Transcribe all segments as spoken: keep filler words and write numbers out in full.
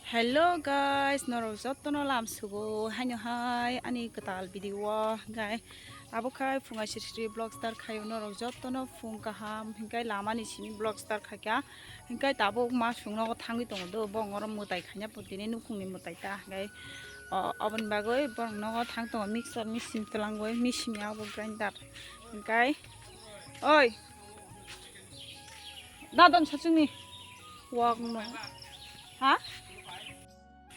Hello guys, norok jotono lam sugo haino hai ani kwtal video o, guys. Abo khai phunga siri siri vlog start khaio, norok jotono phung kaham hinkai lamani simi vlog start khaikha. Hinkai tabuk ma sung nogo thangwi tongo do, bong oro mwtai khaina putini nukhungni mwtai ta hinkai. O, oboni bagwi borok nogo thang tongo mixer machine twlangwi, machine ya obo grinder. Hinkai, oi, dadon sachungni wak no. Ha?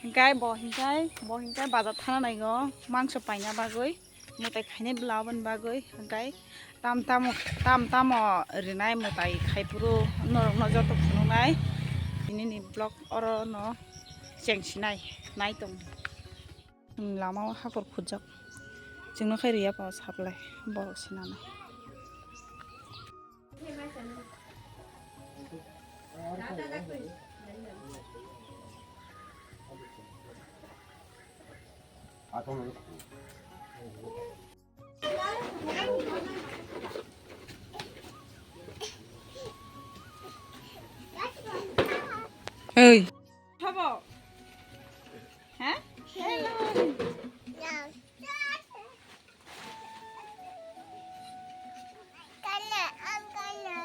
Hinkai bo hinkai, bo hinkai bazar thana naigo mangso paina bagwi, mwtai khainai bwla oboni bagwi, hinkai tam tamo, tam tamo rinai mwtai khai phuru norokno joto phunuknai. Tinini vlog oro no chengsinai, nai tong. Lama o hakor khujak, chwngno khai riya pa supply borok sinanai. Hey. Habo. Ha?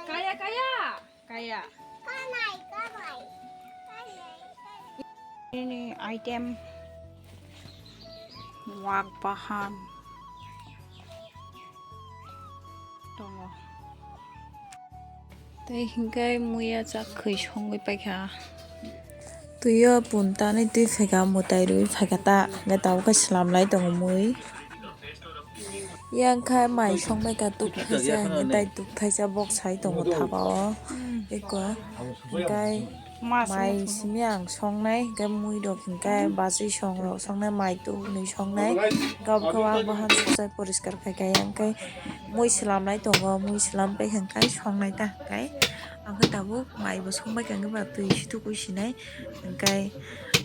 Kaya, kaya. Kaya. Ini item wak bahan tongo. Tei hinkai muya chak khwi songwi paikha. Twiyo puntanwi twi phaikha, mwtai rwi phaikha ta, hwnkhe tabukhe swlamlai tongo mui. Yang khai mai songbaikha tuk thaisa, hwnkhe tai tuk thaisa bok sai tongo thapa o. Eko, hwnkhe mai simi ang songnai, hwnkhe mui rok hwnkhe bachwi song rok songnai, mai tuk nwi songnai, hwnkhe ang bohan sukjak poriskar khaikha, yang khai mui swlamlai tongo, mui swlam pai hwnkhe songnai ta, hwnkhe ang khe tabuk mai bo songbaikha, hwnkhe ba twi si tukui sinai, hwnkhe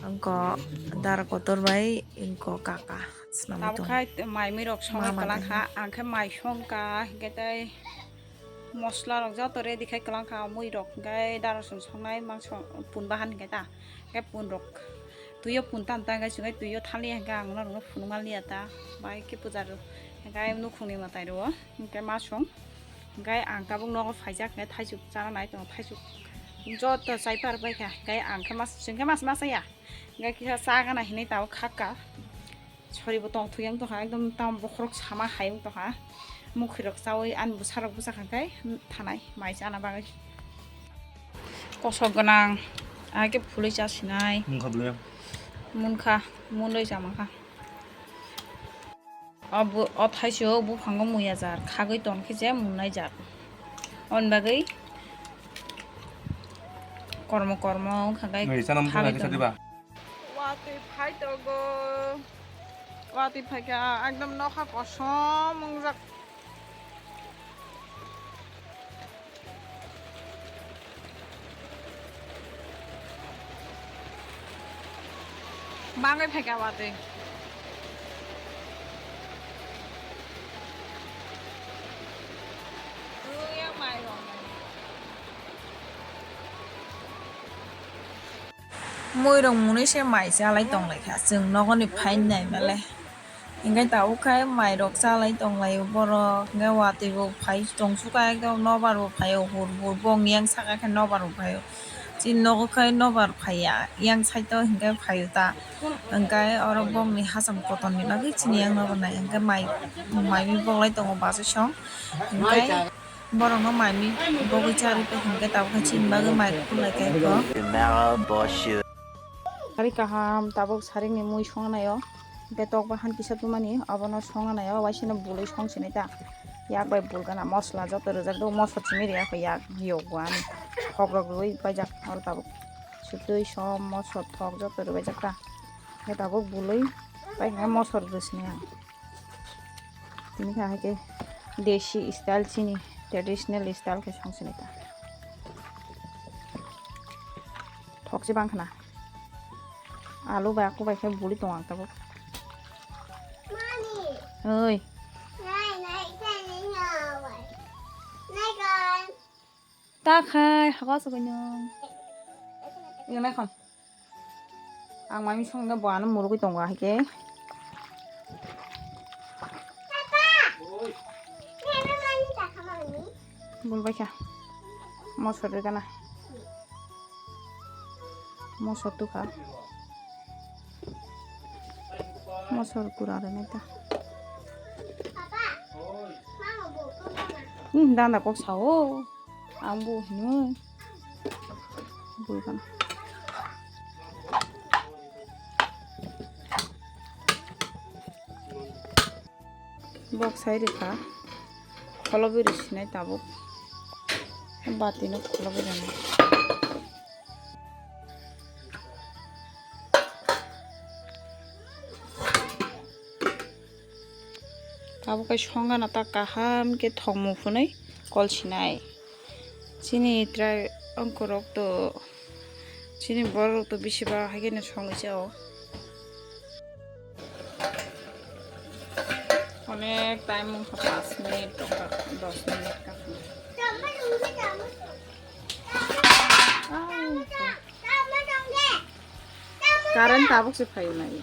wngkha dara kotor bai wngkha kaka. Tabuk khai mai mui rok songwi kwlangkha, ang khe mai songkha, hwnkhe tei mosla rok joto ready khai kwlangkha, mui rok hwnkhe dara song songnai mangso pun bahan hwnkhe ta, hwnkhe pun rok twiyo pun tan ta hwnkhe chwngwi twiyo thaliya hwnkhe ang norokno phunukma liya ta, bai khe puja rw hwnkhe nukhungni mwtai rwo hwnkhe ma song, hwnkhe ang tabuk nogo phaijak hwnkhe thaisuk chana nai tongo, thaisuk joto chai par baikha, hwnkhe ang khe mas chwng khe mas ma chaya. Hwnkhe kisa cha gana hinwi tabuk khakka. Sori bo tong thuyang tongkha, ekdom tam bokhorok sama hai wng tongkha. Mukhi rok chawi ani bwsa rok bwsa kha khai thanai mai chana bagwi. Kosok gwnang, age phulwi cha sinai. Munkha bwlai. Munkha, munwi cha mankha. O bu-, o thaiso buphango muya jar, khagwi ton khe je munai jar. On bagwi kormo kormo wngkha gai. Nui chana mukha khagwi kisa ton. Diba? Watwi phai togo. Watwi phaikha ekdom nokha kosom wngjak. Bangwi phaikha watwi. Mui rok mwnwi se mai chalai tonglaikha, chwng nokoni phaini naimale. Hinkhe tabuk khai mai rok chalai tonglaio borok, hinkhe watwi bo phai tongsukha, ekdom nobar bo phaio, hur hur bong yang saka khe nobar bo phaio. Chini nogo khai nobar phaiya, yang side o hinkhe phaio ta. Hinkhe oro bongni hacham kotorni bagwi chini yang nobar nai, hinkhe mai, mai mui boklai tongo bachai song. Hinkhe borokno mai mui bogwi charwi tong hinkhe tabuk khai chini bagwi mai khulai khe kho. Sari kaham tabuk sarikni mui songnai o. Hwnkhe tok bahan kisa tumani abono songna naio, waisano bului song sinai ta. Yak bai bul gana mosla joto rwjak do, mosla simi rwya kho yak yok bo ani. Khok rok rwui paijak oro tabuk. Sutui som mosla thok joto rwbaijak ta. Hwnkhe tabuk bului pai hwnkhe mosla rw sinai ang. Tini khe hai khe desi style chini traditional style khe song sinai ta. Thok se bang khna. Alu bai aku bai khe buli tong ang tabuk. Oi. Ta khai hawa sugui nung. Yung nai khon. Ang mai misong no bo ano murugwi tongo ahike. Bul baikha. Mosor rwgana. Mosor tukha. Mosor kura rwnai ta. Hmm, dana kok sao. Ang bo hino. Bui kan. Bok sai rikha. Kholobi risinai tabuk. Bati no kholobi rwnai. Abo khe songano ta kaham khe thokmung phunui kol sinai. Chini trai ongkorok to, chini borok to bisi ba hai kheno songwi chao. Onek time wngkha, panch minute tongkha, dos minute kaham. Current tabuk se phaio nai.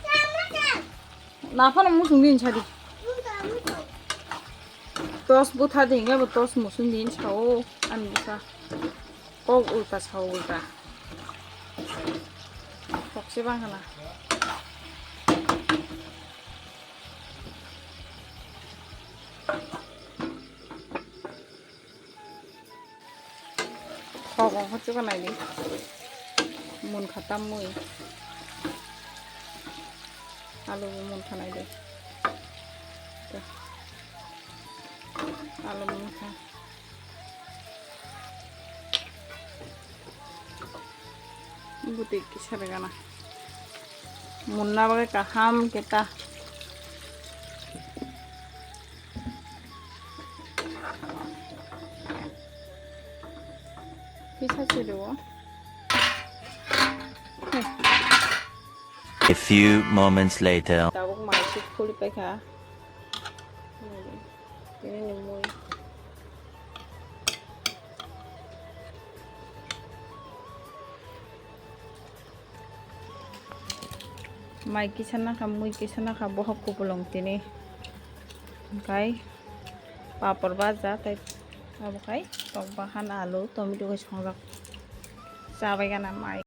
Naphano muchung di hinsa di. Tos butha di hinga bo tos muchung di hinsa o ani bwsa. Kok ulta sao ulta. Kok se bang kana. Kok ongkha chuka naidi. Munkha tamwi. Alu bo munkha naidi. Alu munkha. Bwtwi kisa rwgana. Munna bagwi kaham khe ta. Kisa se rwo. A few moments later. Tabuk mai se khuli paikha. Tini ni mui. Mai kisa nakha, mui kisa nakha, bohok kupulung tini. Okai papor baja, tai abo kai tok bahan, alu, tomato kai songjak. Chabai gana mai.